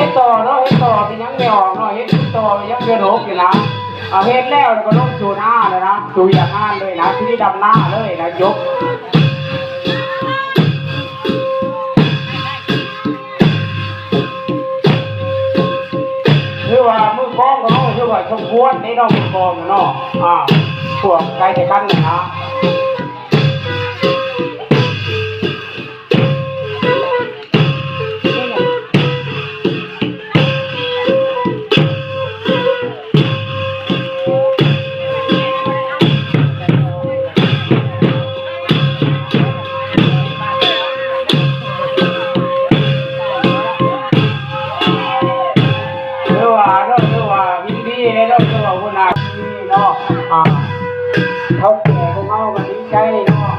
ເຮັດຕໍ່ເນາະ ເຮັດຕໍ່ ເປັນຫຍັງແມ່ອອກເນາະ ເຮັດຕໍ່ ຍັງເດືອນຫົກຢູ່ນະ. ເອົາ ເຮັດແລ້ວ ແລ້ວກໍລົງສູ່ນາແລ້ວນະ ສູ່ວຽກງານເລີຍນະ ທີນີ້ດຳນາເລີຍນະ ຈົບ. ຄືວ່າມືກອງກໍເນາະ ຄືວ່າສົມຄວນເດ້ເນາະ ມືກອງເນາະ ອ່າ ພວກໄກ່ໄດ້ຄັນນະ. ຖືວ່າເນາະ ຖືວ່າຍິນດີເນາະ ຖືວ່າຫົວໜ້າດີເນາະ ອ່າ ເຖົ້າແກ່ພວກເຮົາກໍດີໃຈເນາະ.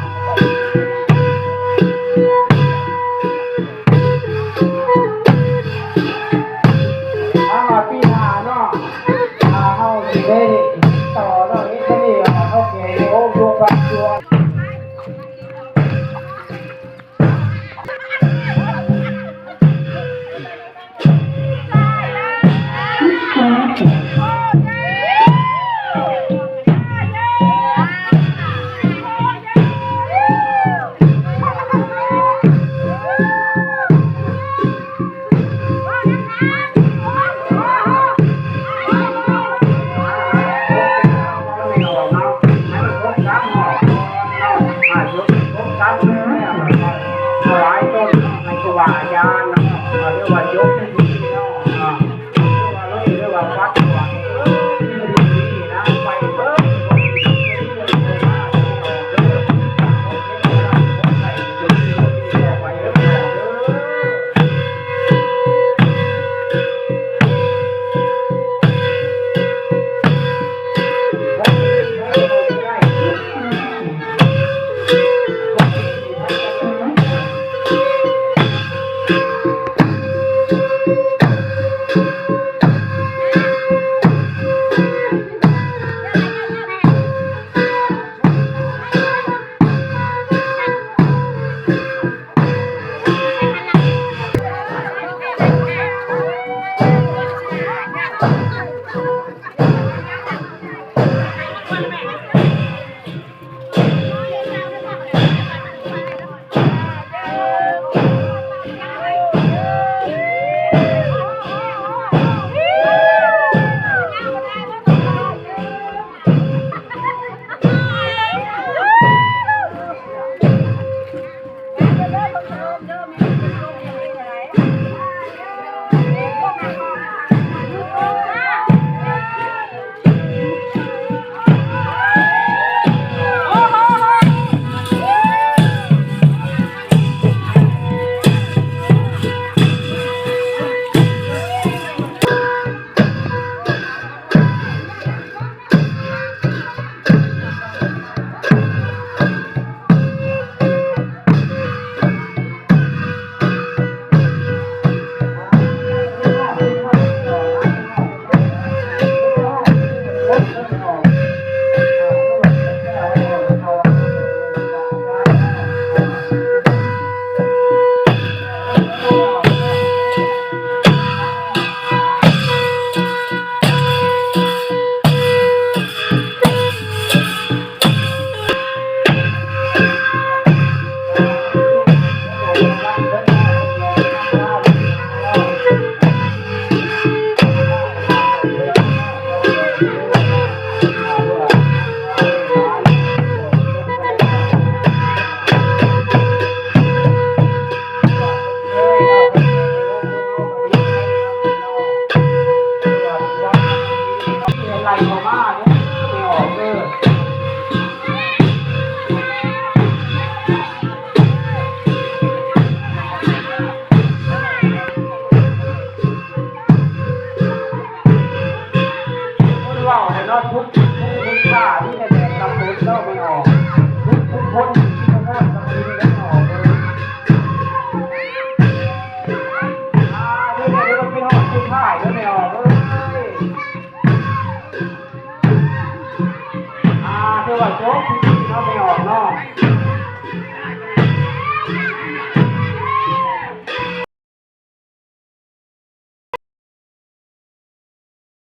ຖ້າວ່າປີໜ້າເນາະ ອ່າ ເຮົາຊິໄດ້ຕໍ່ເນາະ ເຮັດອັນນີ້ ອ່າ ເຖົ້າແກ່ໂອ້ ດວງບາດດວງ.